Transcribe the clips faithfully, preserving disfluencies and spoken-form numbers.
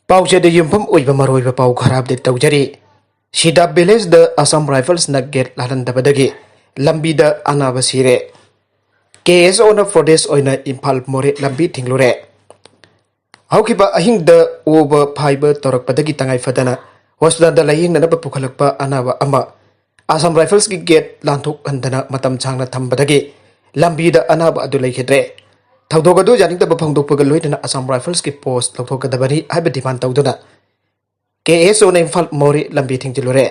ꯄꯥꯎꯆꯦꯗ ꯌꯨꯝꯐꯝ ꯑꯣꯏꯕ ꯃꯔꯨꯑꯣꯏꯕ ꯄꯥꯎ ꯈꯔ ꯑꯞꯗꯦꯠ ꯇꯧꯖꯔꯤ꯫ ꯁꯤꯗꯥ ꯚꯤꯂꯦꯖꯗ ꯑꯁꯥꯝ ꯔꯥꯏꯐꯜꯁꯅ ꯒꯦꯠ ꯂꯥꯜꯍꯟꯗꯕꯗꯒꯤ ꯂꯝꯕꯤꯗ ꯑꯅꯥꯕ ꯁꯤꯔꯦ꯫ ꯀꯦ ꯑꯦꯁ ꯑꯣꯅ ꯐꯣꯔꯦꯁ ꯑꯣꯏꯅ ꯏꯝꯐꯥꯜ ꯃꯣꯔꯦ ꯂꯝꯕꯤ ꯊꯤꯡꯂꯨꯔꯦ꯫ ꯍꯧꯈꯤꯕ ꯑꯍꯤꯡꯗ ꯑꯣꯕ ꯐꯥꯏꯕ ꯇꯧꯔꯛꯄꯗꯒꯤ ꯇꯉꯥꯏ ꯐꯗꯅ ꯍꯣꯁꯄꯤꯇꯥꯜꯗ ꯂꯥꯌꯦꯡꯅꯅꯕ ꯄꯨꯈꯠꯂꯛꯄ ꯑꯅꯥꯕ ꯑꯃ ꯑꯁꯥꯝ ꯔꯥꯏꯐꯜꯁꯀꯤ ꯒꯦꯠ ꯂꯥꯟꯊꯣꯛꯍꯟꯗꯅ ꯃꯇꯝ ꯁꯥꯡꯅ ꯊꯝꯕꯗꯒꯤ ꯂꯝꯕꯤꯗ ꯑꯅꯥꯕ ꯑꯗꯨ ꯂꯩꯈꯤꯗ꯭ꯔꯦ꯫ ꯊꯧꯗꯣꯛ ꯑꯗꯨ ꯌꯥꯅꯤꯡꯗꯕ ꯐꯣꯡꯗꯣꯛꯄꯒ ꯂꯣꯏꯅꯅ ꯑꯁꯥꯝ ꯔꯥꯏꯐꯜꯁꯀꯤ ꯄꯣꯁ ꯂꯧꯊꯣꯛꯀꯗꯕꯅꯤ ꯍꯥꯏꯕ ꯗꯤꯃꯥꯟ ꯇꯧꯗꯨꯅ ꯀꯦ ꯑꯦꯁ ꯑꯣꯅ ꯏꯝꯐꯥꯜ ꯃꯣꯔꯦ ꯂꯝꯕꯤ ꯊꯤꯡꯖꯤꯜꯂꯨꯔꯦ꯫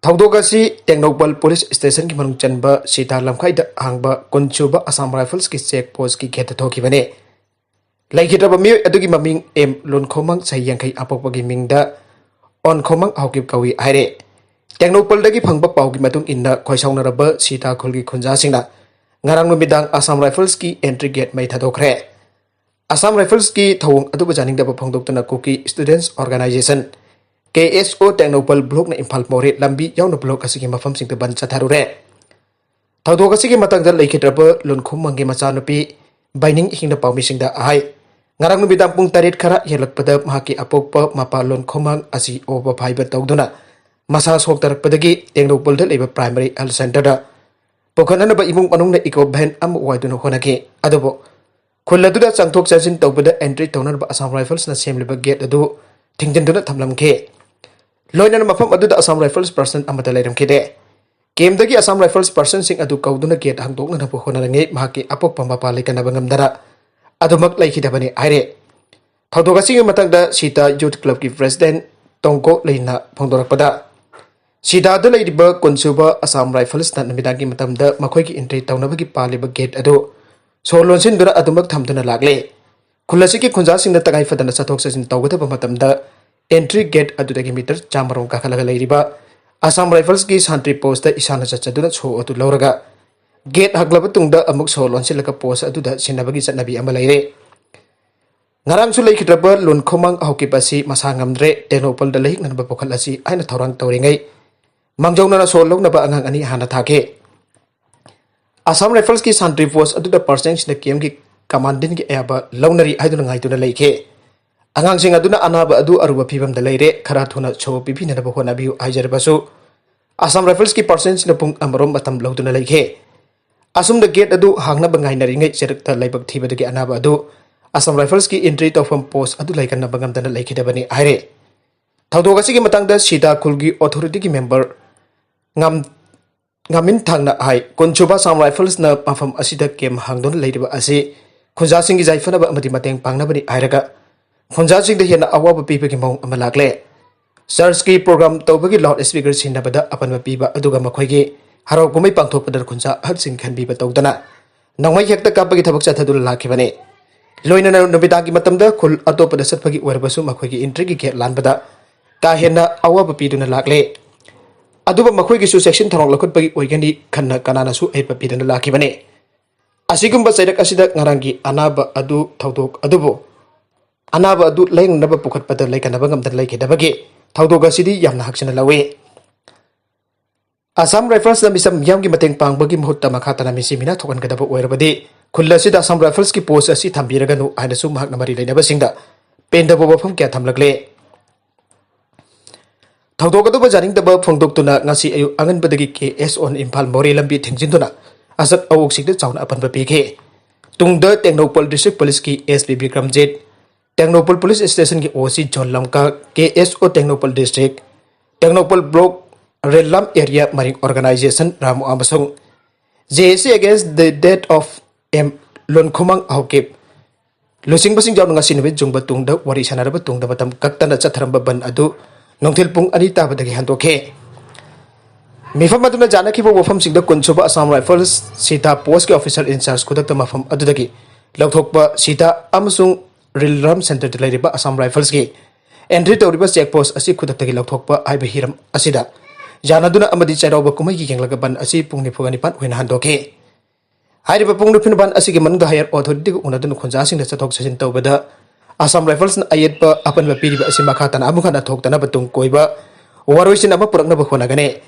ꯊꯧꯗꯣꯛ ꯑꯁꯤ ꯇꯦꯡꯅꯧꯄꯜ ꯄꯨꯂꯤꯁ ꯁ꯭ꯇꯦꯁꯟꯒꯤ ꯃꯅꯨꯡ ꯆꯟꯕ ꯁꯤꯇꯥ ꯂꯝꯈꯥꯏꯗ ꯍꯥꯡꯕ ꯀꯨꯟꯁꯨꯕ ꯑꯁꯥꯝ ꯔꯥꯏꯐꯜꯁꯀꯤ ꯆꯦꯛ ꯄꯣꯁꯀꯤ ꯒꯦꯠꯇ ꯊꯣꯛꯈꯤꯕꯅꯤ꯫ ꯂꯩꯈꯤꯗ꯭ꯔꯕ ꯃꯤꯑꯣꯏ ꯑꯗꯨꯒꯤ ꯃꯃꯤꯡ ꯑꯦꯝ ꯂꯨꯟꯈꯣꯃꯪ, ꯆꯍꯤ ꯌꯥꯡꯈꯩ, ꯑꯄꯣꯛꯄꯒꯤ ꯃꯤꯡꯗ ꯑꯣꯟꯈꯣꯃꯪ ꯍꯥꯎꯀꯤꯞ ꯀꯧꯏ ꯍꯥꯏꯔꯦ꯫ ꯇꯦꯡꯅꯧꯄꯜꯗꯒꯤ ꯐꯪꯕ ꯄꯥꯎꯒꯤ ꯃꯇꯨꯡ ꯏꯟꯅ ꯈꯣꯏꯁꯥꯎꯅꯔꯕ ꯁꯤꯇꯥ ꯈꯨꯜꯒꯤ ꯈꯨꯟꯖꯥꯁꯤꯡꯅ ꯉꯔꯥꯡ ꯅꯨꯃꯤꯗꯥꯡ ꯑꯁꯥꯝ ꯔꯥꯏꯐꯜꯁꯀꯤ ꯑꯦꯟꯇ꯭ꯔꯤ ꯒꯦꯠ ꯃꯩ ꯊꯥꯗꯣꯛꯈ꯭ꯔꯦ꯫ ꯑꯁꯥꯝ ꯔꯥꯏꯐꯜꯁꯀꯤ ꯊꯧꯑꯣꯡ ꯑꯗꯨꯕꯨ ꯌꯥꯅꯤꯡꯗꯕ ꯐꯣꯡꯗꯣꯛꯇꯨꯅ ꯀꯨꯀꯤ ꯁ꯭ꯇꯨꯗꯦꯟꯠꯁ ꯑꯣꯔꯒꯅꯥꯏꯖꯦꯁꯟ, ꯀꯦ ꯑꯦꯁ ꯑꯣ, ꯇꯦꯡꯅꯧꯄꯜ ꯕ꯭ꯂꯣꯛꯅ ꯏꯝꯐꯥꯜ ꯃꯣꯔꯦ ꯂꯝꯕꯤ ꯌꯥꯎꯅ ꯕ꯭ꯂꯣꯛ ꯑꯁꯤꯒꯤ ꯃꯐꯝꯁꯤꯡꯗ ꯕꯟ ꯆꯠꯊꯔꯨꯔꯦ꯫ ꯊꯧꯗꯣꯛ ꯑꯁꯤꯒꯤ ꯃꯇꯥꯡꯗ ꯂꯩꯈꯤꯗ꯭ꯔꯕ ꯂꯨꯟꯈꯨꯃꯪꯒꯤ ꯃꯆꯥꯅꯨꯄꯤ ꯕꯥꯏꯅꯤꯡ ꯍꯤꯡꯅ ꯄꯥꯎꯃꯤꯁꯤꯡꯗ ꯍꯥꯏ, ꯉꯔꯥꯡ ꯅꯨꯃꯤꯗꯥꯡ ꯄꯨꯡ ꯇꯔꯦꯠ ꯈꯔ ꯍꯦꯜꯂꯛꯄꯗ ꯃꯍꯥꯛꯀꯤ ꯑꯄꯣꯛꯄ ꯃꯄꯥ ꯂꯨꯟꯈꯨꯃꯪ ꯑꯁꯤ ꯑꯣꯕ ꯐꯥꯏꯕ ꯇꯧꯗꯨꯅ ꯃꯁꯥ ꯁꯣꯛꯇꯔꯛꯄꯗꯒꯤ ꯇꯦꯡꯅꯧꯄꯜꯗ ꯂꯩꯕ ꯄ꯭ꯔꯥꯏꯃꯔꯤ ꯍꯦꯜꯊ ꯁꯦꯟꯇꯔꯗ ꯄꯨꯈꯠꯅꯅꯕ ꯏꯃꯨꯡ ꯃꯅꯨꯡꯅ ꯏꯀꯣ ꯚꯦꯟ ꯑꯃ ꯋꯥꯏꯗꯨꯅ ꯍꯣꯠꯅꯈꯤ꯫ ꯑꯗꯨꯕꯨ ꯈꯨꯜ ꯑꯗꯨꯗ ꯆꯪꯊꯣꯛ ꯆꯪꯁꯤꯟ ꯇꯧꯕꯗ ꯑꯦꯟꯇ꯭ꯔꯤ ꯇꯧꯅꯅꯕ ꯑꯁꯥꯝ ꯔꯥꯏꯐꯜꯁꯅ ꯁꯦꯝꯂꯤꯕ ꯒꯦꯠ ꯑꯗꯨ ꯊꯤꯡꯖꯤꯟꯗꯨꯅ ꯊꯝꯂꯝꯈꯤ꯫ ꯂꯣꯏꯅꯅ ꯃꯐꯝ ꯑꯗꯨꯗ ꯑꯁꯥꯝ ꯔꯥꯏꯐꯜꯁ ꯄꯔꯁꯟ ꯑꯃꯠꯇ ꯂꯩꯔꯝꯈꯤꯗꯦ꯫ ꯀꯦꯝꯞꯇꯒꯤ ꯑꯁꯥꯝ ꯔꯥꯏꯐꯜꯁ ꯄꯔꯁꯟꯁꯤꯡ ꯑꯗꯨ ꯀꯧꯗꯨꯅ ꯒꯦꯠ ꯍꯥꯡꯗꯣꯛꯅꯅꯕ ꯍꯣꯠꯅꯔꯤꯉꯩ ꯃꯍꯥꯛꯀꯤ ꯑꯄꯣꯛꯄ ꯃꯄꯥ ꯂꯩꯀꯟꯅꯕ ꯉꯝꯗꯅ ꯑꯗꯨꯃꯛ ꯂꯩꯈꯤꯗꯕꯅꯤ ꯍꯥꯏꯔꯦ꯫ ꯊꯧꯗꯣꯛ ꯑꯁꯤꯒꯤ ꯃꯇꯥꯡꯗ ꯁꯤꯇꯥ ꯌꯨꯊ ꯀ꯭ꯂꯕꯀꯤ ꯄ꯭ꯔꯦꯁꯤꯗꯦꯟꯠ ꯇꯣꯡꯒꯣ ꯂꯩꯅ ꯐꯣꯡꯗꯣꯔꯛꯄꯗ, ꯁꯤꯗꯥꯗ ꯂꯩꯔꯤꯕ ꯀꯨꯟꯁꯨꯕ ꯑꯁꯥꯝ ꯔꯥꯏꯐꯜꯁꯅ ꯅꯨꯃꯤꯗꯥꯡꯒꯤ ꯃꯇꯝꯗ ꯃꯈꯣꯏꯒꯤ ꯑꯦꯟꯇ꯭ꯔꯤ ꯇꯧꯅꯕꯒꯤ ꯄꯥꯜꯂꯤꯕ ꯒꯦꯠ ꯑꯗꯨ ꯁꯣ ꯂꯣꯟꯁꯤꯟꯗꯨꯅ ꯑꯗꯨꯃꯛ ꯊꯝꯗꯨꯅ ꯂꯥꯛꯂꯦ꯫ ꯈꯨꯜ ꯑꯁꯤꯒꯤ ꯈꯨꯟꯖꯥꯁꯤꯡꯅ ꯇꯉꯥꯏ ꯐꯗꯅ ꯆꯠꯊꯣꯛ ꯆꯠꯁꯤꯟ ꯇꯧꯒꯗꯕ ꯃꯇꯝꯗ ꯑꯦꯟꯇ꯭ꯔꯤ ꯒꯦꯠ ꯑꯗꯨꯗꯒꯤ ꯃꯤꯇꯔ ꯆꯥꯃꯔꯣꯝ ꯀꯥꯈꯠꯂꯒ ꯂꯩꯔꯤꯕ ꯑꯁꯥꯝ ꯔꯥꯏꯐꯜꯁꯀꯤ ꯁꯥꯟꯇ꯭ꯔꯤ ꯄꯣꯁꯇ ꯏꯁꯥꯅ ꯆꯠꯆꯗꯨꯅ ꯁꯣ ꯑꯗꯨ ꯂꯧꯔꯒ ꯒꯦꯠ ꯍꯥꯡꯂꯕ ꯇꯨꯡꯗ ꯑꯃꯨꯛ ꯁꯣ ꯂꯣꯟꯁꯤꯜꯂꯒ ꯄꯣꯁ ꯑꯗꯨꯗ ꯁꯤꯟꯅꯕꯒꯤ ꯆꯠꯅꯕꯤ ꯑꯃ ꯂꯩꯔꯦ꯫ ꯉꯔꯥꯡꯁꯨ ꯂꯩꯈꯤꯗ꯭ꯔꯕ ꯂꯨꯟꯈꯣꯃꯪ ꯍꯧꯈꯤꯕ ꯑꯁꯤ ꯃꯁꯥ ꯉꯝꯗ꯭ꯔꯦ, ꯇꯦꯡꯅꯧꯄꯜꯗ ꯂꯥꯌꯦꯡꯅꯅꯕ ꯄꯨꯈꯠꯂꯁꯤ ꯍꯥꯏꯅ ꯊꯧꯔꯥꯡ ꯇꯧꯔꯤꯉꯩ ꯃꯥꯡꯖꯧꯅꯅ ꯁꯣ ꯂꯧꯅꯕ ꯑꯉꯥꯡ ꯑꯅꯤ ꯍꯥꯟꯅ ꯊꯥꯈꯤ꯫ ꯑꯁꯥꯝ ꯔꯥꯏꯐꯜꯁꯀꯤ ꯁꯥꯟꯇ꯭ꯔꯤ ꯄꯣꯁ ꯑꯗꯨꯗ ꯄꯔꯁꯦꯟꯁꯤꯡꯅ ꯀꯦꯝꯒꯤ ꯀꯃꯥꯟꯗꯦꯟꯒꯤ ꯑꯌꯥꯕ ꯂꯧꯅꯔꯤ ꯍꯥꯏꯗꯨꯅ ꯉꯥꯏꯗꯨꯅ ꯂꯩꯈꯤ꯫ ꯑꯉꯥꯡꯁꯤꯡ ꯑꯗꯨꯅ ꯑꯅꯥꯕ ꯑꯗꯨ ꯑꯔꯨꯕ ꯐꯤꯕꯝꯗ ꯂꯩꯔꯦ, ꯈꯔ ꯊꯨꯅ ꯁꯣ ꯄꯤꯕꯤꯅꯅꯕ ꯍꯣꯠꯅꯕꯤꯌꯨ ꯍꯥꯏꯖꯔꯕꯁꯨ, ꯑꯁꯥꯝ ꯔꯥꯏꯐꯜꯁꯀꯤ ꯄꯥꯔꯁꯟꯁꯤꯅ ꯄꯨꯡ ꯑꯃꯔꯣꯝ ꯃꯇꯝ ꯂꯧꯗꯨꯅ ꯂꯩꯈꯤ꯫ ꯑꯁꯨꯝꯅ ꯒꯦꯠ ꯑꯗꯨ ꯍꯥꯡꯅꯕ ꯉꯥꯏꯅꯔꯤꯉꯩ ꯆꯔꯛꯇ ꯂꯥꯏꯕꯛ ꯊꯤꯕꯗꯒꯤ ꯑꯅꯥꯕ ꯑꯗꯨ ꯑꯁꯥꯝ ꯔꯥꯏꯐꯜꯁꯀꯤ ꯑꯦꯟꯇ꯭ꯔꯤ ꯇꯧꯐꯝ ꯄꯣꯁ ꯑꯗꯨ ꯂꯩꯀꯟꯅꯕ ꯉꯝꯗꯅ ꯂꯩꯈꯤꯗꯕꯅꯤ ꯍꯥꯏꯔꯦ꯫ ꯊꯧꯗꯣꯛ ꯑꯁꯤꯒꯤ ꯃꯇꯥꯡꯗ ꯁꯤꯗꯥ ꯈꯨꯜꯒꯤ ꯑꯣꯊꯣꯔꯤꯇꯤꯒꯤ ꯃꯦꯝꯕꯔ ꯉꯥꯝ-, ꯉꯥꯃꯤꯟ ꯊꯥꯡꯅ ꯍꯥꯏ, ꯀꯨꯟꯁꯨꯕ ꯑꯁꯥꯝ ꯔꯥꯏꯐꯜꯁꯅ ꯃꯐꯝ ꯑꯁꯤꯗ ꯀꯦꯝ ꯍꯥꯡꯗꯨꯅ ꯂꯩꯔꯤꯕ ꯑꯁꯤ ꯈꯨꯟꯖꯥꯁꯤꯡꯒꯤ ꯌꯥꯏꯐꯅꯕ ꯑꯃꯗꯤ ꯃꯇꯦꯡ ꯄꯥꯡꯅꯕꯅꯤ ꯍꯥꯏꯔꯒ, ꯈꯨꯟꯖꯥꯁꯤꯡꯗ ꯍꯦꯟꯅ ꯑꯋꯥꯕ ꯄꯤꯕꯒꯤ ꯃꯑꯣꯡ ꯑꯃ ꯂꯥꯛꯂꯦ꯫ ꯆꯔꯆꯀꯤ ꯄ꯭ꯔꯣꯒ꯭ꯔꯥꯝ ꯇꯧꯕꯒꯤ ꯂꯥꯎꯗ ꯁ꯭ꯄꯤꯀꯔ ꯁꯤꯖꯤꯟꯅꯕꯗ ꯑꯄꯟꯕ ꯄꯤꯕ ꯑꯗꯨꯒ ꯃꯈꯣꯏꯒꯤ ꯍꯔꯥꯎ ꯀꯨꯝꯍꯩ ꯄꯥꯡꯊꯣꯛꯄꯗ ꯈꯨꯟꯖꯥ ꯑꯍꯜꯁꯤꯡ ꯈꯟꯕꯤꯕ ꯇꯧꯗꯅ ꯅꯣꯡꯃꯩ ꯍꯦꯛꯇ ꯀꯥꯞꯄꯒꯤ ꯊꯕꯛ ꯆꯠꯊꯗꯨꯅ ꯂꯥꯛꯈꯤꯕꯅꯤ꯫ ꯂꯣꯏꯅꯅ ꯅꯨꯃꯤꯗꯥꯡꯒꯤ ꯃꯇꯝꯗ ꯈꯨꯜ ꯑꯇꯣꯞꯄꯗ ꯆꯠꯄꯒꯤ ꯑꯣꯏꯔꯕꯁꯨ ꯃꯈꯣꯏꯒꯤ ꯑꯦꯟꯇ꯭ꯔꯤꯒꯤ ꯒꯦꯠ ꯂꯥꯟꯕꯗ ꯀꯥ ꯍꯦꯟꯅ ꯑꯋꯥꯕ ꯄꯤꯗꯨꯅ ꯂꯥꯛꯂꯦ꯫ ꯑꯗꯨꯕꯨ ꯃꯈꯣꯏꯒꯤꯁꯨ ꯆꯦꯛꯁꯤꯟ ꯊꯧꯔꯥꯡ ꯂꯧꯈꯠꯄꯒꯤ ꯑꯣꯏꯒꯅꯤ ꯈꯟꯅ ꯀꯅꯥꯅꯁꯨ ꯑꯌꯦꯠꯄ ꯄꯤꯗꯅ ꯂꯥꯛꯈꯤꯕꯅꯤ꯫ ꯑꯁꯤꯒꯨꯝꯕ ꯆꯩꯔꯛ ꯑꯁꯤꯗ ꯉꯔꯥꯡꯒꯤ ꯑꯅꯥꯕ ꯑꯗꯨ ꯊꯧꯗꯣꯛ ꯑꯗꯨꯕꯨ ꯑꯅꯥꯕ ꯑꯗꯨ ꯂꯥꯌꯦꯡꯅꯕ ꯄꯨꯈꯠꯄꯗ ꯂꯩꯀꯟꯅꯕ ꯉꯝꯗꯅ ꯂꯩꯈꯤꯗꯕꯒꯤ ꯊꯧꯗꯣꯛ ꯑꯁꯤꯗꯤ ꯌꯥꯝꯅ ꯍꯛꯆꯤꯟꯅ ꯂꯧꯏ꯫ ꯑꯁꯥꯝ ꯔꯥꯏꯐꯜꯁꯅ ꯃꯤꯆꯝ ꯃꯤꯌꯥꯝꯒꯤ ꯃꯇꯦꯡ ꯄꯥꯡꯕꯒꯤ ꯃꯍꯨꯠꯇ ꯃꯈꯥ ꯇꯥꯅ ꯃꯤꯁꯤ ꯃꯤꯅꯥ ꯊꯣꯛꯍꯟꯒꯗꯕ ꯑꯣꯏꯔꯕꯗꯤ ꯈꯨꯜ ꯑꯁꯤꯗ ꯑꯁꯥꯝ ꯔꯥꯏꯐꯜꯁꯀꯤ ꯄꯣꯁ ꯑꯁꯤ ꯊꯝꯕꯤꯔꯒꯅꯨ ꯍꯥꯏꯅꯁꯨ ꯃꯍꯥꯛꯅ ꯃꯔꯤ ꯂꯩꯅꯕꯁꯤꯡꯗ ꯄꯦꯟꯗꯕ ꯋꯥꯐꯝ ꯀꯌꯥ ꯊꯝꯂꯛꯂꯦ꯫ ꯊꯧꯗꯣꯛ ꯑꯗꯨꯕꯨ ꯌꯥꯅꯤꯡꯗꯕ ꯐꯣꯡꯗꯣꯛꯇꯨꯅ ꯉꯁꯤ ꯑꯌꯨꯛ ꯑꯉꯟꯕꯗꯒꯤ ꯀꯦ ꯑꯦꯁ ꯑꯣꯅ ꯏꯝꯐꯥꯜ ꯃꯣꯔꯦ ꯂꯝꯕꯤ ꯊꯤꯡꯖꯤꯟꯗꯨꯅ ꯑꯆꯠ ꯑꯋꯣꯛꯁꯤꯡꯗ ꯆꯥꯎꯅ ꯑꯄꯟꯕ ꯄꯤꯈꯤ꯫ ꯇꯨꯡꯗ ꯇꯦꯡꯅꯧꯄꯜ ꯗꯤꯁꯇ꯭ꯔꯤꯛ ꯄꯨꯂꯤꯁꯀꯤ S P Bikramjit, Tengnoupal police ꯁ꯭ꯇꯦꯁꯟꯒꯤ ꯑꯣ ꯁꯤ zone ꯂꯝꯀꯥ, K S O Tengnoupal district, Tengnoupal block Relam area Maring organization Ramu ꯑꯃꯁꯨꯡ J A C Against the Death of M ꯂꯣꯟꯈꯨꯃꯪ ꯍꯧꯀꯤꯞ ꯂꯨꯆꯤꯡꯕꯁꯤꯡ ꯌꯥꯎꯅ ꯉꯁꯤ ꯅꯨꯃꯤꯠ ꯌꯨꯡꯕ ꯇꯨꯡꯗ ꯋꯥꯔꯤ ꯁꯥꯟꯅꯔꯕ ꯇꯨꯡꯗ ꯃꯇꯝ ꯀꯛꯇꯅ ꯆꯠꯊꯔꯝꯕ ꯕꯟ ꯑꯗꯨ ꯅꯨꯡꯊꯤꯜ ꯄꯨꯡ ꯑꯅꯤ ꯇꯥꯕꯗꯒꯤ ꯍꯟꯗꯣꯛꯈꯤ꯫ ꯃꯤꯐꯝ ꯑꯗꯨꯅ ꯌꯥꯅꯈꯤꯕ ꯋꯥꯐꯝꯁꯤꯡꯗ ꯀꯨꯟꯁꯨꯕ ꯑꯁꯥꯝ ꯔꯥꯏꯐꯜꯁ ꯁꯤꯇꯥ ꯄꯣꯁꯀꯤ ꯑꯣꯐꯤꯁꯔ ꯏꯟꯆꯥꯔꯖ ꯈꯨꯗꯛꯇ ꯃꯐꯝ ꯑꯗꯨꯗꯒꯤ ꯂꯧꯊꯣꯛꯄ ꯁꯤꯇꯥ ꯑꯃꯁꯨꯡ ꯔꯤꯂꯥꯝ ꯁꯦꯟꯇꯔꯗ ꯂꯩꯔꯤꯕ ꯑꯁꯥꯝ ꯔꯥꯏꯐꯜꯁꯀꯤ ꯑꯦꯟꯇ꯭ꯔꯤ ꯇꯧꯔꯤꯕ ꯆꯦꯛ ꯄꯣꯁ ꯑꯁꯤ ꯈꯨꯗꯛꯇꯒꯤ ꯂꯧꯊꯣꯛꯄ ꯍꯥꯏꯕ ꯍꯤꯔꯝ ꯑꯁꯤꯗ ꯌꯥꯅꯗꯨꯅ ꯑꯃꯗꯤ ꯆꯩꯔꯥꯎꯕ ꯀꯨꯝꯍꯩꯒꯤ ꯌꯦꯡꯂꯒ ꯕꯟ ꯑꯁꯤ ꯄꯨꯡ ꯅꯤꯐꯨꯒ ꯅꯤꯄꯥꯟ ꯑꯣꯏꯅ ꯍꯟꯗꯣꯛꯈꯤ꯫ ꯍꯥꯏꯔꯤꯕ ꯄꯨꯡ ꯅꯤꯐꯨ ꯅꯤꯄꯥꯟ ꯑꯁꯤꯒꯤ ꯃꯅꯨꯡꯗ ꯍꯥꯏꯌꯔ ꯑꯣꯊꯣꯔꯤꯇꯤꯒ ꯎꯅꯗꯨꯅ ꯈꯨꯟꯖꯥꯁꯤꯡꯗ ꯆꯠꯊꯣꯛ ꯆꯠꯁꯤꯟ ꯇꯧꯕꯗ ꯑꯁꯥꯝ ꯔꯥꯏꯐꯜꯁꯅ ꯑꯌꯦꯠꯄ ꯑꯄꯟꯕ ꯄꯤꯔꯤꯕ ꯑꯁꯤ ꯃꯈꯥ ꯇꯥꯅ ꯑꯃꯨꯛ ꯍꯟꯅ ꯊꯣꯛꯇꯅꯕ ꯇꯨꯡ ꯀꯣꯏꯕ ꯋꯥꯔꯣꯏꯁꯤꯟ ꯑꯃ ꯄꯨꯔꯛꯅꯕ ꯍꯣꯠꯅꯒꯅꯤ꯫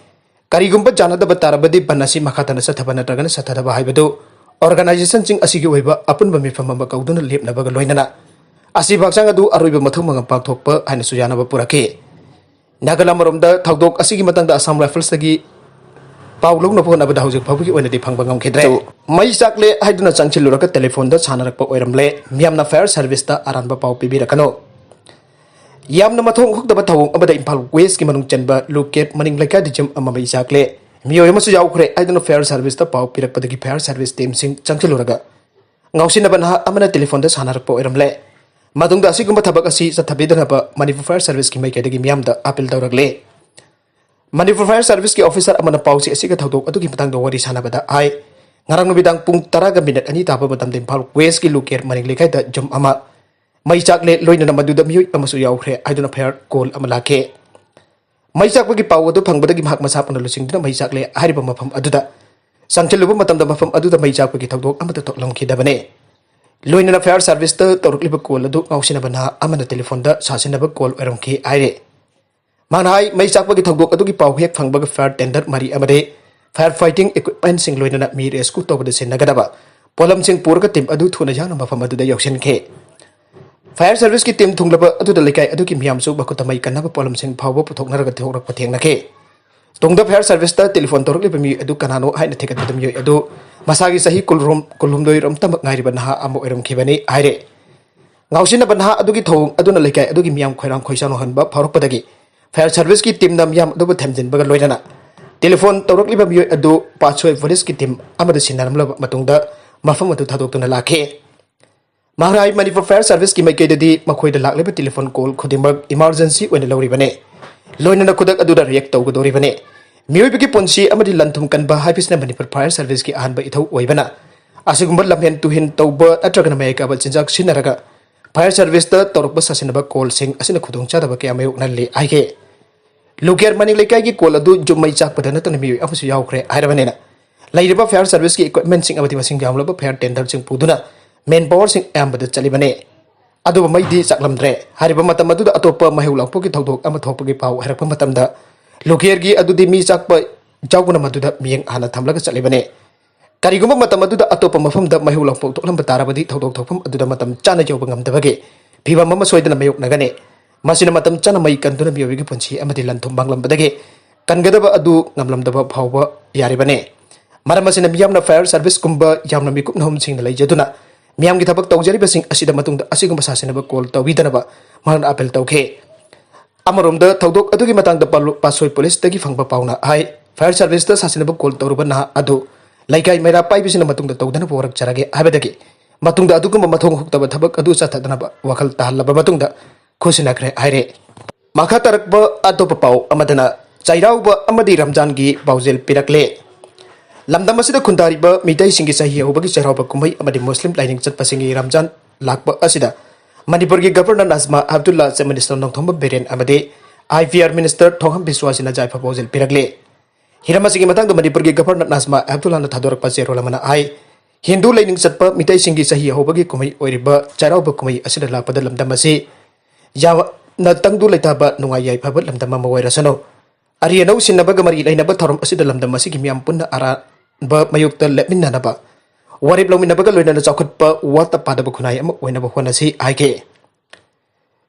ꯀꯔꯤꯒꯨꯝꯕ ꯌꯥꯅꯗꯕ ꯇꯥꯔꯕꯗꯤ ꯕꯟ ꯑꯁꯤ ꯃꯈꯥ ꯇꯥꯅ ꯆꯠꯊꯕ ꯅꯠꯇ꯭ꯔꯒꯅ ꯆꯠꯊꯗꯕ ꯍꯥꯏꯕꯗꯨ ꯑꯣꯔꯒꯅꯥꯏꯖꯦꯁꯟꯁꯤꯡ ꯑꯁꯤꯒꯤ ꯑꯣꯏꯕ ꯑꯄꯨꯟꯕ ꯃꯤꯐꯝ ꯑꯃ ꯀꯧꯗꯨꯅ ꯂꯦꯞꯅꯕꯒ ꯂꯣꯏꯅꯅ ꯑꯁꯤꯕ ꯍꯛꯆꯥꯡ ꯑꯗꯨ ꯑꯔꯣꯏꯕ ꯃꯊꯧ ꯃꯉꯝ ꯄꯥꯡꯊꯣꯛꯄ ꯍꯥꯏꯅꯁꯨ ꯌꯥꯅꯕ ꯄꯨꯔꯛꯈꯤ꯫ ꯅꯥꯒꯥꯂꯥꯟ ꯑꯃꯔꯣꯝꯗ ꯊꯧꯗꯣꯛ ꯑꯁꯤꯒꯤ ꯃꯇꯥꯡꯗ ꯑꯁꯥꯝ ꯔꯥꯏꯐꯜꯁꯇꯒꯤ ꯄꯥꯎ ꯂꯧꯅꯕ ꯍꯣꯠꯅꯕꯗ ꯍꯧꯖꯤꯛ ꯐꯥꯎꯕꯒꯤ ꯑꯣꯏꯅꯗꯤ ꯐꯪꯕ ꯉꯝꯈꯤꯗ꯭ꯔꯦ꯫ ꯃꯩ ꯆꯥꯛꯂꯦ ꯍꯥꯏꯗꯨꯅ ꯆꯪꯁꯤꯜꯂꯨꯔꯒ ꯇꯦꯂꯤꯐꯣꯟꯗ ꯁꯥꯟꯅꯔꯛꯄ ꯑꯣꯏꯔꯝꯂꯦ꯫ ꯃꯤꯌꯥꯝꯅ ꯐꯥꯌꯔ ꯁꯥꯔꯚꯤꯁꯇ ꯑꯔꯥꯟꯕ ꯄꯥꯎ ꯄꯤꯕꯤꯔꯛꯀꯅꯨ꯫ ꯌꯥꯝꯅ ꯃꯊꯣꯡ ꯍꯨꯛꯇꯕ ꯊꯧꯑꯣꯡ ꯑꯃꯗ ꯏꯝꯐꯥꯜ ꯋꯦꯁꯀꯤ ꯃꯅꯨꯡ ꯆꯟꯕ ꯂꯨꯀꯦꯠ ꯃꯅꯤꯡ ꯂꯩꯀꯥꯏꯗ ꯌꯨꯝ ꯑꯃ ꯃꯩ ꯆꯥꯛꯂꯦ꯫ ꯃꯤꯑꯣꯏ ꯑꯃꯁꯨ ꯌꯥꯎꯈ꯭ꯔꯦ ꯍꯥꯏꯗꯨꯅ ꯐꯥꯌꯔ ꯁꯥꯔꯚꯤꯁꯇ ꯄꯥꯎ ꯄꯤꯔꯛꯄꯗꯒꯤ ꯐꯥꯌꯔ ꯁꯥꯔꯚꯤꯁ ꯇꯤꯝꯁꯤꯡ ꯆꯪꯁꯤꯜꯂꯨꯔꯒ ꯉꯥꯎꯁꯤꯟꯅꯕ ꯅꯍꯥ ꯑꯃꯅ ꯇꯦꯂꯤꯐꯣꯟꯗ ꯁꯥꯟꯅꯔꯛꯄ ꯑꯣꯏꯔꯝꯂꯦ꯫ ꯃꯇꯨꯡꯗ ꯑꯁꯤꯒꯨꯝꯕ ꯊꯕꯛ ꯑꯁꯤ ꯆꯠꯊꯕꯤꯗꯅꯕ ꯃꯅꯤꯄꯨꯔ ꯐꯥꯌꯔ ꯁꯥꯔꯚꯤꯁꯀꯤ ꯃꯥꯏꯀꯩꯗꯒꯤ ꯃꯤꯌꯥꯝꯗ ꯑꯥꯄꯤꯜ ꯇꯧꯔꯛꯂꯦ꯫ ꯃꯅꯤꯄꯨꯔ ꯐꯥꯌꯔ ꯁꯥꯔꯚꯤꯁꯀꯤ ꯑꯣꯐꯤꯁꯥꯔ ꯑꯃꯅ ꯄꯥꯎꯆꯦ ꯑꯁꯤꯒꯤ ꯊꯧꯗꯣꯛ ꯑꯗꯨꯒꯤ ꯃꯇꯥꯡꯗ ꯋꯥꯔꯤ ꯁꯥꯟꯅꯕꯗ ꯍꯥꯏ, ꯉꯔꯥꯡ ꯅꯨꯃꯤꯗꯥꯡ ꯄꯨꯡ ꯇꯔꯥꯒ ꯃꯤꯅꯠ ꯑꯅꯤ ꯇꯥꯕ ꯃꯇꯝꯗ ꯏꯝꯐꯥꯜ ꯋꯦꯁꯀꯤ ꯂꯨꯀꯦꯔ ꯃꯅꯤꯡ ꯂꯩꯀꯥꯏꯗ ꯌꯨꯝ ꯑꯃ ꯃꯩ ꯆꯥꯛꯂꯦ, ꯂꯣꯏꯅꯅ ꯃꯗꯨꯗ ꯃꯤꯑꯣꯏ ꯑꯃꯁꯨ ꯌꯥꯎꯈ꯭ꯔꯦ ꯍꯥꯏꯗꯨꯅ ꯐꯥꯌꯔ ꯀꯣꯜ ꯑꯃ ꯂꯥꯛꯈꯤ꯫ ꯃꯩ ꯆꯥꯛꯄꯒꯤ ꯄꯥꯎ ꯑꯗꯨ ꯐꯪꯕꯗꯒꯤ ꯃꯍꯥꯛ ꯃꯁꯥ ꯄꯨꯟꯅ ꯂꯨꯆꯤꯡꯗꯨꯅ ꯃꯩ ꯆꯥꯛꯂꯦ ꯍꯥꯏꯔꯤꯕ ꯃꯐꯝ ꯑꯗꯨꯗ ꯆꯪꯁꯤꯜꯂꯨꯕ ꯃꯇꯝꯗ ꯃꯐꯝ ꯑꯗꯨꯗ ꯃꯩ ꯆꯥꯛꯄꯒꯤ ꯊꯧꯗꯣꯛ ꯑꯃꯠꯇ ꯊꯣꯛꯂꯝꯈꯤꯗꯕꯅꯤ꯫ ꯂꯣꯏꯅꯅ ꯐꯥꯌꯔ ꯁꯥꯔꯚꯤꯁꯇ ꯇꯧꯔꯛꯂꯤꯕ ꯀꯣꯜ ꯑꯗꯨ ꯉꯥꯎꯁꯤꯟꯅꯕ ꯅꯍꯥ ꯑꯃꯅ ꯇꯦꯂꯤꯐꯣꯟꯗ ꯁꯥꯁꯤꯟꯅꯕ ꯀꯣꯜ ꯑꯣꯏꯔꯝꯈꯤ ꯍꯥꯏꯔꯤ꯫ ꯃꯥꯅ ꯍꯥꯏ, ꯃꯩ ꯆꯥꯛꯄꯒꯤ ꯊꯧꯗꯣꯛ ꯑꯗꯨꯒꯤ ꯄꯥꯎ ꯍꯦꯛ ꯐꯪꯕꯒ ꯐꯥꯌꯔ ꯇꯦꯟꯗꯔ ꯃꯔꯤ ꯑꯃꯗꯤ ꯐꯥꯌꯔ ꯐꯥꯏꯇꯤꯡ ꯏꯀ꯭ꯋꯤꯞꯃꯦꯟꯁꯤꯡ ꯂꯣꯏꯅꯅ ꯃꯤ ꯔꯦꯁꯀ꯭ꯌꯨ ꯇꯧꯕꯗ ꯁꯤꯟꯅꯒꯗꯕ ꯄꯣꯠꯂꯝꯁꯤꯡ ꯄꯨꯔꯒ ꯇꯤꯝ ꯑꯗꯨ ꯊꯨꯅ ꯌꯥꯡꯅ ꯃꯐꯝ ꯑꯗꯨꯗ ꯌꯧꯁꯤꯟꯈꯤ꯫ ꯐꯥꯌꯔ ꯁꯥꯔꯚꯤꯁꯀꯤ ꯇꯤꯝ ꯊꯨꯡꯂꯕ ꯑꯗꯨꯗ ꯂꯩꯀꯥꯏ ꯑꯗꯨꯒꯤ ꯃꯤꯌꯥꯝꯁꯨ ꯃꯈꯨꯠꯇ ꯃꯩ ꯀꯟꯅꯕ ꯄꯣꯠꯂꯝꯁꯤꯡ ꯐꯥꯎꯕ ꯄꯨꯊꯣꯛꯅꯔꯒ ꯊꯣꯛꯂꯛꯄ ꯊꯦꯡꯅꯈꯤ꯫ ꯇꯨꯡꯗ ꯐꯥꯌꯔ ꯁꯥꯔꯚꯤꯁꯇ ꯇꯦꯂꯤꯐꯣꯟ ꯇꯧꯔꯛꯂꯤꯕ ꯃꯤꯑꯣꯏ ꯑꯗꯨ ꯀꯅꯥꯅꯣ ꯍꯥꯏꯅ ꯊꯤꯒꯠꯄꯗ ꯃꯤꯑꯣꯏ ꯑꯗꯨ ꯃꯁꯥꯒꯤ ꯆꯍꯤ ꯀꯨꯟꯔꯣꯝ-, ꯀꯨꯟꯍꯨꯝꯗꯣꯏꯔꯣꯝꯇꯃꯛ ꯉꯥꯏꯔꯤꯕ ꯅꯍꯥ ꯑꯃ ꯑꯣꯏꯔꯝꯈꯤꯕꯅꯤ ꯍꯥꯏꯔꯦ꯫ ꯉꯥꯎꯁꯤꯟꯅꯕ ꯅꯍꯥ ꯑꯗꯨꯒꯤ ꯊꯧꯑꯣꯡ ꯑꯗꯨꯅ ꯂꯩꯀꯥꯏ ꯑꯗꯨꯒꯤ ꯃꯤꯌꯥꯝ ꯈꯣꯏꯔꯥꯡ ꯈꯣꯏꯁꯥꯎꯅꯍꯟꯕ ꯐꯥꯎꯔꯛꯄꯗꯒꯤ ꯐꯥꯌꯔ ꯁꯥꯔꯚꯤꯁꯀꯤ ꯇꯤꯝꯅ ꯃꯤꯌꯥꯝ ꯑꯗꯨꯕꯨ ꯊꯦꯝꯖꯤꯟꯕꯒ ꯂꯣꯏꯅꯅ ꯇꯦꯂꯤꯐꯣꯟ ꯇꯧꯔꯛꯂꯤꯕ ꯃꯤꯑꯣꯏ ꯑꯗꯨ ꯄꯥꯠꯁꯣꯏ ꯄꯨꯂꯤꯁꯀꯤ ꯇꯤꯝ ꯑꯃꯗ ꯁꯤꯟꯅꯔꯝꯂꯕ ꯃꯇꯨꯡꯗ ꯃꯐꯝ ꯑꯗꯨ ꯊꯥꯗꯣꯛꯇꯨꯅ ꯂꯥꯛꯈꯤ꯫ ꯃꯍꯥꯛꯅ ꯍꯥꯏ, ꯃꯅꯤꯄꯨꯔ ꯐꯥꯌꯔ ꯁꯥꯔꯚꯤꯁꯀꯤ ꯃꯥꯏꯀꯩꯗꯒꯤ ꯃꯈꯣꯏꯗ ꯂꯥꯛꯂꯤꯕ ꯇꯦꯂꯤꯐꯣꯟ ꯀꯣꯜ ꯈꯨꯗꯤꯡꯃꯛ ꯏꯃꯥꯔꯖꯦꯟꯁꯤ ꯑꯣꯏꯅ ꯂꯧꯔꯤꯕꯅꯤ꯫ ꯂꯣꯏꯅꯅ ꯈꯨꯗꯛ ꯑꯗꯨꯗ ꯔꯤꯌꯦꯛ ꯇꯧꯒꯗꯧꯔꯤꯕꯅꯤ꯫ ꯃꯤꯑꯣꯏꯕꯒꯤ ꯄꯨꯟꯁꯤ ꯑꯃꯗꯤ ꯂꯟ ꯊꯨꯝ ꯀꯟꯕ ꯍꯥꯏꯕꯁꯤꯅ ꯃꯅꯤꯄꯨꯔ ꯐꯥꯌꯔ ꯁꯥꯔꯚꯤꯁꯀꯤ ꯑꯍꯥꯟꯕ ꯏꯊꯧ ꯑꯣꯏꯕꯅ, ꯑꯁꯤꯒꯨꯝꯕ ꯂꯝꯍꯦꯟ ꯇꯨꯍꯦꯟ ꯇꯧꯕ ꯅꯠꯇ꯭ꯔꯒꯅ ꯃꯌꯥꯏ ꯀꯥꯕ ꯆꯤꯟꯖꯥꯛ ꯁꯤꯖꯤꯟꯅꯔꯒ ꯐꯥꯌꯔ ꯁꯥꯔꯚꯤꯁꯇ ꯇꯧꯔꯛꯄ ꯁꯥꯁꯤꯟꯅꯕ ꯀꯣꯜꯁꯤꯡ ꯑꯁꯤꯅ ꯈꯨꯗꯣꯡꯆꯥꯗꯕ ꯀꯌꯥ ꯃꯥꯌꯣꯛꯅꯍꯜꯂꯤ ꯍꯥꯏꯈꯤ꯫ ꯂꯨꯀꯦꯔ ꯃꯅꯤꯡ ꯂꯩꯀꯥꯏꯒꯤ ꯀꯣꯜ ꯑꯗꯨ ꯌꯨꯝ ꯃꯩ ꯆꯥꯛꯄꯗ ꯅꯠꯇꯅ ꯃꯤꯑꯣꯏ ꯑꯃꯁꯨ ꯌꯥꯎꯈ꯭ꯔꯦ ꯍꯥꯏꯔꯕꯅꯤꯅ, ꯂꯩꯔꯤꯕ ꯐꯥꯌꯔ ꯁꯥꯔꯚꯤꯁꯀꯤ ꯏꯀ꯭ꯋꯤꯞꯃꯦꯟꯁꯤꯡ ꯑꯃꯗꯤ ꯃꯁꯤꯡ ꯌꯥꯝꯂꯕ ꯐꯥꯌꯔ ꯇꯦꯟꯗꯔꯁꯤꯡ ꯄꯨꯗꯨꯅ ꯃꯦꯟ ꯄꯥꯋꯔꯁꯤꯡ ꯑꯌꯥꯝꯕꯗ ꯆꯠꯂꯤꯕꯅꯤ꯫ ꯑꯗꯨꯕꯨ ꯃꯩꯗꯤ ꯆꯥꯛꯂꯝꯗ꯭ꯔꯦ꯫ ꯍꯥꯏꯔꯤꯕ ꯃꯇꯝ ꯑꯗꯨꯗ ꯑꯇꯣꯞꯄ ꯃꯩꯍꯧ ꯂꯥꯡꯄꯣꯛꯀꯤ ꯊꯧꯗꯣꯛ ꯑꯃ ꯊꯣꯛꯄꯒꯤ ꯄꯥꯎ ꯍꯥꯏꯔꯛꯄ ꯃꯇꯝꯗ, ꯂꯨꯀꯦꯔꯒꯤ ꯑꯗꯨꯗꯤ ꯃꯤ ꯆꯥꯛꯄ ꯌꯥꯎꯕꯅ ꯃꯗꯨꯗ ꯃꯤꯠꯌꯦꯡ ꯍꯥꯟꯅ ꯊꯝꯂꯒ ꯆꯠꯂꯤꯕꯅꯤ꯫ ꯀꯔꯤꯒꯨꯝꯕ ꯃꯇꯝ ꯑꯗꯨꯗ ꯑꯇꯣꯞꯄ ꯃꯐꯝꯗ ꯃꯩꯍꯧ ꯂꯥꯡꯄꯣꯛ ꯊꯣꯛꯂꯝꯕ ꯇꯥꯔꯕꯗꯤ ꯊꯧꯗꯣꯛ ꯊꯣꯛꯐꯝ ꯑꯗꯨꯗ ꯃꯇꯝ ꯆꯥꯅ ꯌꯧꯕ ꯉꯝꯗꯕꯒꯤ ꯐꯤꯚꯝ ꯑꯃ ꯁꯣꯏꯗꯅ ꯃꯥꯌꯣꯛꯅꯒꯅꯤ꯫ ꯃꯁꯤꯅ ꯃꯇꯝ ꯆꯥꯅ ꯃꯩ ꯀꯟꯗꯨꯅ ꯃꯤꯑꯣꯏꯕꯒꯤ ꯄꯨꯟꯁꯤ ꯑꯃꯗꯤ ꯂꯟ ꯊꯨꯝ ꯃꯥꯡꯂꯝꯕꯗꯒꯤ ꯀꯟꯒꯗꯕ ꯑꯗꯨ ꯉꯝꯂꯝꯗꯕ ꯐꯥꯎꯕ ꯌꯥꯔꯤꯕꯅꯤ꯫ ꯃꯔꯝ ꯑꯁꯤꯅ ꯃꯤꯌꯥꯝꯅ fire serviceꯀꯨꯝꯕ ꯌꯥꯝꯅ ꯃꯤꯀꯨꯞ ꯅꯍꯨꯝꯁꯤꯡꯅ ꯂꯩꯖꯗꯨꯅ ꯃꯤꯌꯥꯝꯒꯤ ꯊꯕꯛ ꯇꯧꯖꯔꯤꯕꯁꯤꯡ ꯑꯁꯤꯗ ꯃꯇꯨꯡꯗ ꯑꯁꯤꯒꯨꯝꯕ ꯁꯥꯁꯤꯟꯅꯕ call ꯇꯧꯕꯤꯗꯅꯕ ꯃꯍꯥꯛꯅ appeal ꯇꯧꯈꯤ꯫ ꯑꯃꯔꯣꯝꯗ ꯊꯧꯗꯣꯛ ꯑꯗꯨꯒꯤ ꯃꯇꯥꯡꯗ ꯄꯥꯂꯨ-, ꯄꯥꯠꯁꯣꯏ ꯄꯨꯂꯤꯁꯇꯒꯤ ꯐꯪꯕ ꯄꯥꯎꯅ ꯍꯥꯏ, fire serviceꯇ ꯁꯥꯁꯤꯟꯅꯕ call ꯇꯧꯔꯨꯕ ꯅꯍꯥ ꯑꯗꯨ ꯂꯩꯀꯥꯏ ꯃꯩꯔꯥ ꯄꯥꯏꯕꯁꯤꯅ ꯃꯇꯨꯡꯗ ꯇꯧꯗꯅꯕ ꯍꯣꯔꯛꯆꯔꯒꯦ ꯍꯥꯏꯕꯗꯒꯤ ꯃꯇꯨꯡꯗ ꯑꯗꯨꯒꯨꯝꯕ ꯃꯊꯣꯡ ꯍꯨꯛꯇꯕ ꯊꯕꯛ ꯑꯗꯨ ꯆꯠꯊꯗꯅꯕ ꯋꯥꯈꯜ ꯇꯥꯍꯜꯂꯕ ꯃꯇꯨꯡꯗ ꯈꯨꯠꯁꯤꯟꯅꯈ꯭ꯔꯦ ꯍꯥꯏꯔꯦ꯫ ꯃꯈꯥ ꯇꯥꯔꯛꯄ ꯑꯇꯣꯞꯄ ꯄꯥꯎ ꯑꯃꯗꯅ ꯆꯩꯔꯥꯎꯕ ꯑꯃꯗꯤ ꯔꯝꯖꯥꯟꯒꯤ ꯄꯥꯎꯖꯦꯜ ꯄꯤꯔꯛꯂꯦ꯫ ꯂꯝꯗꯝ ꯑꯁꯤꯗ ꯈꯨꯟꯗꯥꯔꯤꯕ ꯃꯤꯇꯩꯁꯤꯡꯒꯤ ꯆꯍꯤ ꯍꯧꯕꯒꯤ ꯆꯩꯔꯥꯎꯕ ꯀꯨꯝꯍꯩ ꯑꯃꯗꯤ ꯃꯨꯁꯂꯤꯝ ꯂꯥꯏꯅꯤꯡ ꯆꯠꯄꯁꯤꯡꯒꯤ ꯔꯝꯖꯥꯟ ꯂꯥꯛꯄ ꯑꯁꯤꯗ ꯃꯅꯤꯄꯨꯔꯒꯤ Governor ꯅꯥꯖꯃꯥ ꯍꯦꯞꯇꯨꯜꯂꯥ, Chief Minister ꯅꯣꯡꯊꯣꯝꯕꯝ ꯕꯤꯔꯦꯟ ꯑꯃꯗꯤ I P R Minister ꯊꯣꯡꯉꯝ ꯕꯤꯁ꯭ꯋꯥꯁꯤꯅ ꯌꯥꯏꯐ ꯄꯥꯎꯖꯦꯜ ꯄꯤꯔꯛꯂꯦ꯫ ꯍꯤꯔꯝ ꯑꯁꯤꯒꯤ ꯃꯇꯥꯡꯗ ꯃꯅꯤꯄꯨꯔꯒꯤ Governor ꯅꯥꯖꯃꯥ ꯍꯦꯞꯇꯨꯜꯂꯥꯅ ꯊꯥꯗꯣꯔꯛꯄ ꯆꯦꯔꯣꯜ ꯑꯃꯅ ꯍꯥꯏ, ꯍꯤꯟꯗꯨ ꯂꯥꯏꯅꯤꯡ ꯆꯠꯄ ꯃꯤꯇꯩꯁꯤꯡꯒꯤ ꯆꯍꯤ ꯍꯧꯕꯒꯤ ꯀꯨꯝꯍꯩ ꯑꯣꯏꯔꯤꯕ ꯆꯩꯔꯥꯎꯕ ꯀꯨꯝꯍꯩ ꯑꯁꯤꯗ ꯂꯥꯛꯄꯗ ꯂꯝꯗꯝ ꯑꯁꯤ ꯌꯥꯝꯅ ꯇꯪꯗꯨ ꯂꯩꯇꯥꯕ, ꯅꯨꯡꯉꯥꯏ ꯌꯥꯏꯐꯕ ꯂꯝꯗꯝ ꯑꯃ ꯑꯣꯏꯔꯁꯅꯨ꯫ ꯑꯔꯤ ꯑꯅꯧ ꯁꯤꯟꯅꯕꯒ ꯃꯔꯤ ꯂꯩꯅꯕ ꯊꯧꯔꯝ ꯑꯁꯤꯗ ꯂꯝꯗꯝ ꯑꯁꯤꯒꯤ ꯃꯤꯌꯥꯝ ꯄꯨꯟꯅ ꯑꯔꯥꯟꯕ ꯃꯥꯌꯣꯛꯇ ꯂꯦꯞꯃꯤꯟꯅꯅꯕ, ꯋꯥꯔꯦꯞ ꯂꯧꯃꯤꯟꯅꯕꯒ ꯂꯣꯏꯅꯅ ꯆꯥꯎꯈꯠꯄ ꯋꯥꯠꯇ ꯄꯥꯗꯕ ꯈꯨꯟꯅꯥꯏ ꯑꯃ ꯑꯣꯏꯅꯕ ꯍꯣꯠꯅꯁꯤ ꯍꯥꯏꯈꯤ꯫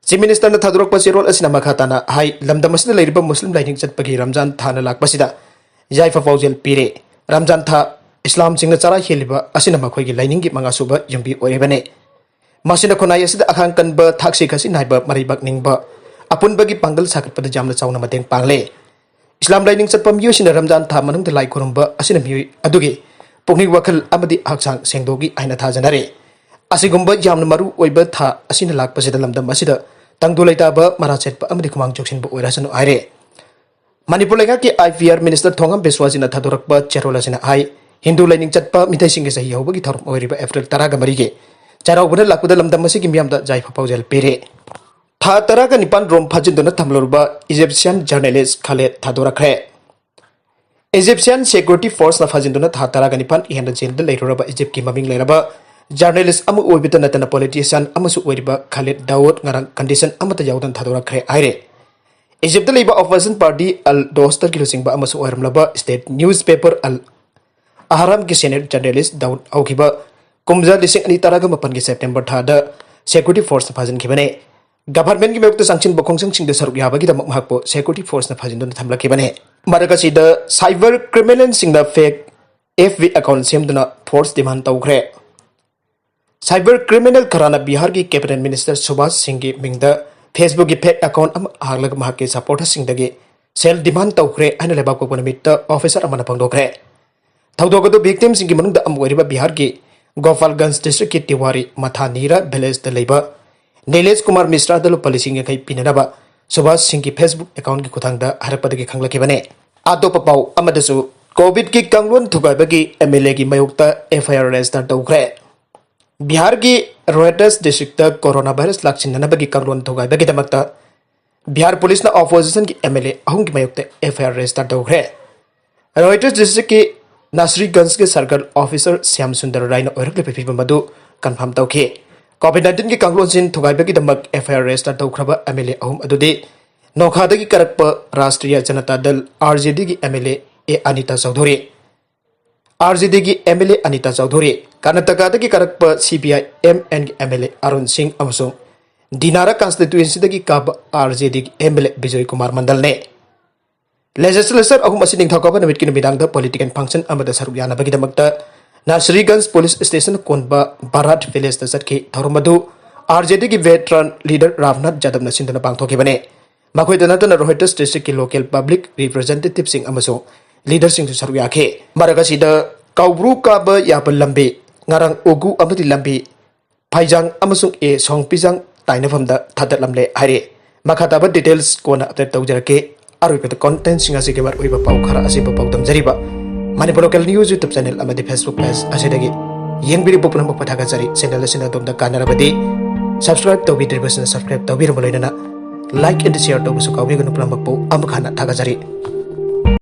Chief Ministerꯅ ꯊꯥꯗꯣꯔꯛꯄ ꯆꯦꯔꯣꯜ ꯑꯁꯤꯅ ꯃꯈꯥ ꯇꯥꯅ ꯍꯥꯏ, ꯂꯝꯗꯝ ꯑꯁꯤꯗ ꯂꯩꯔꯤꯕ ꯃꯨꯁꯂꯤꯝ ꯂꯥꯏꯅꯤꯡ ꯆꯠꯄꯒꯤ ꯔꯝꯖꯥꯟ ꯊꯥꯅ ꯂꯥꯛꯄꯁꯤꯗ ꯌꯥꯏꯐ ꯄꯥꯎꯖꯦꯜ ꯄꯤꯔꯦ꯫ ꯔꯝꯖꯥꯟ ꯊꯥ ꯏꯁꯂꯥꯝꯁꯤꯡꯅ ꯆꯔꯥ ꯍꯦꯜꯂꯤꯕ ꯑꯁꯤꯅ ꯃꯈꯣꯏꯒꯤ ꯂꯥꯏꯅꯤꯡꯒꯤ ꯃꯉꯥꯁꯨꯕ ꯌꯨꯝꯕꯤ ꯑꯣꯏꯔꯤꯕꯅꯤ꯫ ꯃꯁꯤꯅ ꯈꯨꯟꯅꯥꯏ ꯑꯁꯤꯗ ꯑꯈꯥꯡ ꯀꯟꯕ, ꯊꯥꯛꯁꯤ ꯈꯥꯁꯤ ꯅꯥꯏꯕ, ꯃꯔꯩꯕꯥꯛ ꯅꯤꯡꯕ, ꯑꯄꯨꯟꯕꯒꯤ ꯄꯥꯡꯒꯜ ꯁꯥꯒꯠꯄꯗ ꯌꯥꯝꯅ ꯆꯥꯎꯅ ꯃꯇꯦꯡ ꯄꯥꯡꯂꯦ꯫ ꯏꯁꯂꯥꯝ ꯂꯥꯏꯅꯤꯡ ꯆꯠꯄ ꯃꯤꯑꯣꯏꯁꯤꯡꯅ ꯔꯝꯖꯥꯟ ꯊꯥ ꯃꯅꯨꯡꯗ ꯂꯥꯏ ꯈꯨꯔꯨꯝꯕ ꯑꯁꯤꯅ ꯃꯤꯑꯣꯏ ꯑꯗꯨꯒꯤ ꯄꯨꯛꯅꯤꯡ ꯋꯥꯈꯜ ꯑꯃꯗꯤ ꯍꯛꯆꯥꯡ ꯁꯦꯡꯗꯣꯛꯏ ꯍꯥꯏꯅ ꯊꯥꯖꯅꯔꯤ꯫ ꯑꯁꯤꯒꯨꯝꯕ ꯌꯥꯝꯅ ꯃꯔꯨ ꯑꯣꯏꯕ ꯊꯥ ꯑꯁꯤꯅ ꯂꯥꯛꯄꯁꯤꯗ ꯂꯝꯗꯝ ꯑꯁꯤꯗ ꯇꯪꯗꯨ ꯂꯩꯇꯥꯕ, ꯃꯔꯥ ꯆꯦꯠꯄ ꯑꯃꯗꯤ ꯈꯨꯃꯥꯡ ꯆꯥꯎꯁꯤꯟꯕ ꯑꯣꯏꯔꯁꯅꯨ ꯍꯥꯏꯔꯦ꯫ ꯃꯅꯤꯄꯨꯔ ꯂꯩꯉꯥꯛꯀꯤ I P R Minister ꯊꯣꯡꯉꯝ ꯕꯤꯁ꯭ꯋꯥꯁꯤꯅ ꯊꯥꯗꯣꯔꯛꯄ ꯆꯦꯔꯣꯜ ꯑꯁꯤꯅ ꯍꯥꯏ, ꯍꯤꯟꯗꯨ ꯂꯥꯏꯅꯤꯡ ꯆꯠꯄ ꯃꯤꯇꯩꯁꯤꯡꯒꯤ ꯆꯍꯤ ꯍꯧꯕꯒꯤ ꯊꯧꯔꯝ ꯑꯣꯏꯔꯤꯕ April ꯇꯔꯥꯒ ꯃꯔꯤꯒꯤ ꯆꯩꯔꯥꯎꯕꯅ ꯂꯥꯛꯄꯗ ꯂꯝꯗꯝ ꯑꯁꯤꯒꯤ ꯃꯤꯌꯥꯝꯗ ꯌꯥꯏꯐ ꯄꯥꯎꯖꯦꯜ ꯄꯤꯔꯦ꯫ ꯊꯥ ꯇꯔꯥꯒ ꯅꯤꯄꯥꯟ ꯔꯣꯝ ꯐꯥꯖꯤꯟꯗꯨꯅ ꯊꯝꯂꯨꯔꯕ Egyptian journalist Khaled ꯊꯥꯗꯣꯔꯛꯈ꯭ꯔꯦ꯫ Egyptian Security Forceꯅ ꯐꯥꯖꯤꯟꯗꯨꯅ ꯊꯥ ꯇꯔꯥꯒ ꯅꯤꯄꯥꯟ ꯍꯦꯟꯅ ꯖꯦꯜꯗ ꯂꯩꯔꯨꯔꯕ ꯏꯖꯤꯞꯀꯤ ꯃꯃꯤꯡ ꯂꯩꯔꯕ journalist ꯑꯃ ꯑꯣꯏꯕꯇ ꯅꯠꯇꯅ politician ꯑꯃꯁꯨ ꯑꯣꯏꯔꯤꯕ Khaled Dawood ꯉꯔꯥꯡ condition ꯑꯃꯠꯇ ꯌꯥꯎꯗꯅ ꯊꯥꯗꯣꯔꯛꯈ꯭ꯔꯦ ꯍꯥꯏꯔꯦ꯫ ꯏꯖꯤꯞꯇ ꯂꯩꯕ opposition party Al Dostarꯒꯤ ꯂꯨꯆꯤꯡꯕ ꯑꯃꯁꯨ ꯑꯣꯏꯔꯝꯂꯕ state newspaper Al ꯑꯍꯔꯥꯝꯒꯤ ꯁꯦꯅꯤꯌꯔ ꯖꯔꯅꯦꯂꯤꯁ ꯗꯥꯎꯗ ꯍꯧꯈꯤꯕ ꯀꯨꯝꯖꯥ ꯂꯤꯁꯤꯡ ꯑꯅꯤ ꯇꯔꯥꯒ ꯃꯥꯄꯟꯒꯤ ꯁꯦꯞꯇꯦꯝꯕꯔ ꯊꯥꯗ ꯁꯦꯀ꯭ꯌꯨꯔꯤꯇꯤ ꯐꯣꯔꯁꯅ ꯐꯥꯖꯤꯟꯈꯤꯕꯅꯤ꯫ ꯒꯚꯔꯟꯃꯦꯟꯠꯀꯤ ꯃꯥꯌꯣꯛꯇ ꯆꯪꯁꯤꯟꯕ ꯈꯣꯡꯖꯪꯁꯤꯡꯗ ꯁꯔꯨꯛ ꯌꯥꯕꯒꯤꯗꯃꯛ ꯃꯍꯥꯛꯄꯨ ꯁꯦꯀ꯭ꯌꯨꯔꯤꯇꯤ ꯐꯣꯔꯁꯅ ꯐꯥꯖꯤꯟꯗꯨꯅ ꯊꯝꯂꯛꯈꯤꯕꯅꯤ꯫ ꯃꯔꯛ ꯑꯁꯤꯗ ꯁꯥꯏꯕꯔ ꯀ꯭ꯔꯤꯃꯤꯅꯦꯜꯁꯤꯡꯅ ꯐꯦꯛ ꯑꯦꯐ ꯕꯤ ꯑꯦꯀꯥꯎꯟꯠ ꯁꯦꯝꯗꯨꯅ ꯐꯣꯔꯁ ꯗꯤꯃꯥꯟꯗ ꯇꯧꯈ꯭ꯔꯦ꯫ ꯁꯥꯏꯕꯔ ꯀ꯭ꯔꯤꯃꯤꯅꯦꯜ ꯈꯔꯥꯅ ꯕꯤꯍꯥꯔꯒꯤ ꯀꯦꯕꯤꯅꯦꯠ ꯃꯤꯅꯤꯁꯇꯔ ꯁꯨꯚꯥꯁ ꯁꯤꯡꯒꯤ ꯃꯤꯡꯗ ꯐꯦꯁꯕꯨꯛꯀꯤ ꯐꯦꯛ ꯑꯦꯀꯥꯎꯟꯠ ꯑꯃ ꯍꯥꯡꯂꯒ ꯃꯍꯥꯛꯀꯤ ꯁꯄꯣꯔꯇꯔꯁꯤꯡꯗꯒꯤ ꯁꯦꯜ ꯗꯤꯃꯥꯟꯗ ꯇꯧꯈ꯭ꯔꯦ ꯍꯥꯏꯅ ꯂꯩꯕꯥꯛꯄꯣꯛꯄ ꯅꯨꯃꯤꯠꯇ ꯑꯣꯐꯤꯁꯔ ꯑꯃꯅ ꯐꯣꯡꯗꯣꯛꯈ꯭ꯔꯦ꯫ ꯊꯧꯗꯣꯛ ꯑꯗꯨ ꯚꯤꯛꯇꯤꯝꯁꯤꯡꯒꯤ ꯃꯅꯨꯡꯗ ꯑꯃ ꯑꯣꯏꯔꯤꯕ ꯕꯤꯍꯥꯔꯒꯤ ꯒꯣꯄꯥꯜꯒꯟꯖ ꯗꯤꯁꯇ꯭ꯔꯤꯛꯀꯤ ꯇꯤꯋꯥꯔꯤ ꯃꯊꯥꯅꯤꯔꯥ ꯚꯤꯂꯦꯖꯇ ꯂꯩꯕ ꯅꯤꯂꯦꯁ ꯀꯨꯃꯥꯔ ꯃꯤꯁ꯭ꯔꯥꯗ ꯂꯨꯄꯥ ꯂꯤꯁꯤꯡ ꯌꯥꯡꯈꯩ ꯄꯤꯅꯅꯕ ꯁꯨꯚꯥꯁ ꯁꯤꯡꯒꯤ ꯐꯦꯁꯕꯨꯛ ꯑꯦꯀꯥꯎꯟꯠꯀꯤ ꯈꯨꯠꯊꯥꯡꯗ ꯍꯥꯏꯔꯛꯄꯗꯒꯤ ꯈꯪꯂꯛꯈꯤꯕꯅꯤ꯫ ꯑꯇꯣꯞꯄ ꯄꯥꯎ ꯑꯃꯗꯁꯨ, ꯀꯣꯚꯤꯗꯀꯤ ꯀꯥꯡꯂꯣꯟ ꯊꯨꯒꯥꯏꯕꯒꯤ ꯑꯦꯝ ꯑꯦꯜ ꯑꯦꯒꯤ ꯃꯥꯌꯣꯛꯇ ꯑꯦꯐ ꯑꯥꯏ ꯑꯥꯔ ꯔꯦꯖꯤꯁꯇꯔ ꯇꯧꯈ꯭ꯔꯦ꯫ ꯕꯤꯍꯥꯔꯒꯤ ꯔꯣꯍꯇꯥꯁ ꯗꯤꯁꯇ꯭ꯔꯤꯛꯇ ꯀꯣꯔꯣꯅꯥ ꯚꯥꯏꯔꯁ ꯂꯥꯛꯁꯤꯟꯅꯅꯕꯒꯤ ꯀꯥꯡꯂꯣꯟ ꯊꯨꯒꯥꯏꯕꯒꯤꯗꯃꯛꯇ ꯕꯤꯍꯥꯔ ꯄꯨꯂꯤꯁꯅ ꯑꯣꯄꯣꯖꯤꯁꯟꯒꯤ ꯑꯦꯝ ꯑꯦꯜ ꯑꯦ ꯑꯍꯨꯝꯒꯤ ꯃꯥꯌꯣꯛꯇ ꯑꯦꯐ ꯑꯥꯏ ꯑꯥꯔ ꯔꯦꯖꯤꯁꯇꯔ ꯇꯧꯈ꯭ꯔꯦ꯫ ꯔꯣꯍꯇꯥꯁ ꯗꯤꯁꯇ꯭ꯔꯤꯛꯀꯤ ꯅꯥꯁꯔꯤꯒꯟꯖꯀꯤ ꯁꯔꯀꯜ ꯑꯣꯐꯤꯁꯔ ꯁ꯭ꯌꯥꯝ ꯁꯨꯟꯗꯔ ꯔꯥꯏꯅ ꯑꯣꯏꯔꯛꯂꯤꯕ ꯐꯤꯕꯝ ꯑꯗꯨ ꯀꯟꯐꯥꯔꯝ ꯇꯧꯈꯤ꯫ ꯀꯣꯚꯤꯗ ꯅꯥꯏꯟꯇꯤꯟꯒꯤ ꯀꯥꯡꯂꯣꯟꯁꯤꯡ ꯊꯨꯒꯥꯏꯕꯒꯤꯗꯃꯛ ꯑꯦꯐ ꯑꯥꯏ ꯑꯥꯔ ꯔꯦꯖꯤꯁꯇꯔ ꯇꯧꯈ꯭ꯔꯕ ꯑꯦꯝ ꯑꯦꯜ ꯑꯦ ꯑꯍꯨꯝ ꯑꯗꯨꯗꯤ ꯅꯣꯈꯥꯗꯒꯤ ꯀꯥꯔꯛꯄ ꯔꯥꯁꯇ꯭ꯔꯤꯌꯥ ꯖꯅꯇꯥ ꯗꯜ, ꯑꯥꯔ ꯖꯦ ꯗꯤꯒꯤ M L A A Anita Chaudhuri, R J ꯗꯤꯒꯤ M L A Anita Chaudhuri, ꯀꯔꯅꯥꯇꯀꯥꯗꯒꯤ ꯀꯥꯔꯛꯄ ꯁꯤ ꯄꯤ ꯑꯥꯏ ꯑꯦꯝ ꯑꯦꯟꯒꯤ M L A Arun Singh ꯑꯃꯁꯨꯡ ꯗꯤꯅꯥꯔꯥ ꯀꯟꯁꯇꯤꯇ꯭ꯋꯦꯟꯁꯤꯗꯒꯤ ꯀꯥꯕ ꯑꯥꯔ ꯖꯦ ꯗꯤꯒꯤ M L A Bijoy Kumar ꯃꯟꯗꯜꯅꯤ꯫ ꯂꯦꯖꯤꯁꯂꯦꯆꯔ ꯑꯍꯨꯝ ꯑꯁꯤ ꯅꯤꯡꯊꯧꯀꯥꯕ ꯅꯨꯃꯤꯠꯀꯤ ꯅꯨꯃꯤꯗꯥꯡꯗ ꯄꯣꯂꯤꯇꯤꯀꯦꯜ ꯐꯪꯁꯟ ꯑꯃꯗ ꯁꯔꯨꯛ ꯌꯥꯅꯕꯒꯤꯗꯃꯛꯇ ꯅꯥꯁꯔꯤꯒꯟꯖ ꯄꯨꯂꯤꯁ ꯁ꯭ꯇꯦꯁꯟ ꯀꯣꯟꯕ ꯕꯥꯔꯥꯠ ꯚꯤꯂꯦꯖꯇ ꯆꯠꯈꯤ꯫ ꯊꯧꯔꯝ ꯑꯗꯨ ꯑꯥꯔ ꯖꯦ ꯗꯤꯒꯤ ꯚꯦꯇꯔꯟ ꯂꯤꯗꯔ ꯔꯥꯝꯅꯥꯊ ꯌꯥꯗꯕꯅ ꯁꯤꯟꯗꯨꯅ ꯄꯥꯡꯊꯣꯛꯈꯤꯕꯅꯤ꯫ ꯃꯈꯣꯏꯗ ꯅꯠꯇꯅ ꯔꯣꯍꯇꯥꯁ ꯗꯤꯁꯇ꯭ꯔꯤꯛꯀꯤ ꯂꯣꯀꯦꯜ ꯄꯕ꯭ꯂꯤꯛ ꯔꯤꯄ꯭ꯔꯖꯦꯟꯇꯦꯇꯤꯚꯁꯤꯡ ꯑꯃꯁꯨꯡ ꯂꯤꯗꯔꯁꯤꯡꯁꯨ ꯁꯔꯨꯛ ꯌꯥꯈꯤ꯫ ꯃꯔꯛ ꯑꯁꯤꯗ ꯀꯧꯕ꯭ꯔꯨ ꯀꯥꯕ ꯌꯥꯕ ꯂꯝꯕꯤ, ꯉꯔꯥꯡ ꯎꯒꯨ ꯑꯃꯗꯤ ꯂꯝꯕꯤ, ꯐꯩꯖꯥꯡ ꯑꯃꯁꯨꯡ ꯑꯦ ꯁꯣꯡꯄꯤꯖꯥꯡ ꯇꯥꯏꯅꯐꯝꯗ ꯊꯥꯗꯠꯂꯝꯂꯦ ꯍꯥꯏꯔꯤ꯫ ꯃꯈꯥ ꯇꯥꯕ ꯗꯤꯇꯦꯜꯁ ꯀꯣꯟꯅ ꯑꯞꯗꯦꯠ ꯇꯧꯖꯔꯛꯀꯦ꯫ ꯑꯔꯣꯏꯕꯗ ꯀꯣꯟꯇꯦꯟꯠꯁꯤꯡ ꯑꯁꯤꯒꯤ ꯃꯔꯨꯑꯣꯏꯕ ꯄꯥꯎ ꯈꯔ ꯑꯁꯤꯕꯨ ꯄꯥꯎꯗꯝꯖꯔꯤꯕ Manipur local news YouTube channel ꯑꯃꯗꯤ ꯐꯦꯁꯕꯨꯛ ꯄꯦꯖ ꯑꯁꯤꯗꯒꯤ ꯌꯦꯡꯕꯤꯔꯤꯕ ꯄꯨꯝꯅꯃꯛꯄꯨ ꯊꯥꯒꯠꯆꯔꯤ꯫ ꯆꯦꯅꯦꯜ ꯑꯁꯤꯅ ꯑꯗꯣꯝꯗ ꯀꯥꯟꯅꯔꯕꯗꯤ ꯁꯕꯁꯀ꯭ꯔꯥꯏꯕ ꯇꯧꯕꯤꯗ꯭ꯔꯤꯕꯁꯤꯡꯅ ꯁꯕꯁꯀ꯭ꯔꯥꯏꯕ ꯇꯧꯕꯤꯔꯕ ꯂꯣꯏꯅꯅ ꯂꯥꯏꯛ ꯑꯦꯟ ꯁꯤꯌꯔ ꯇꯧꯕꯁꯨ ꯀꯥꯎꯕꯤꯒꯅꯨ꯫ ꯄꯨꯝꯅꯃꯛꯄꯨ ꯑꯃꯨꯛ ꯍꯟꯅ ꯊꯥꯒꯠꯆꯔꯤ꯫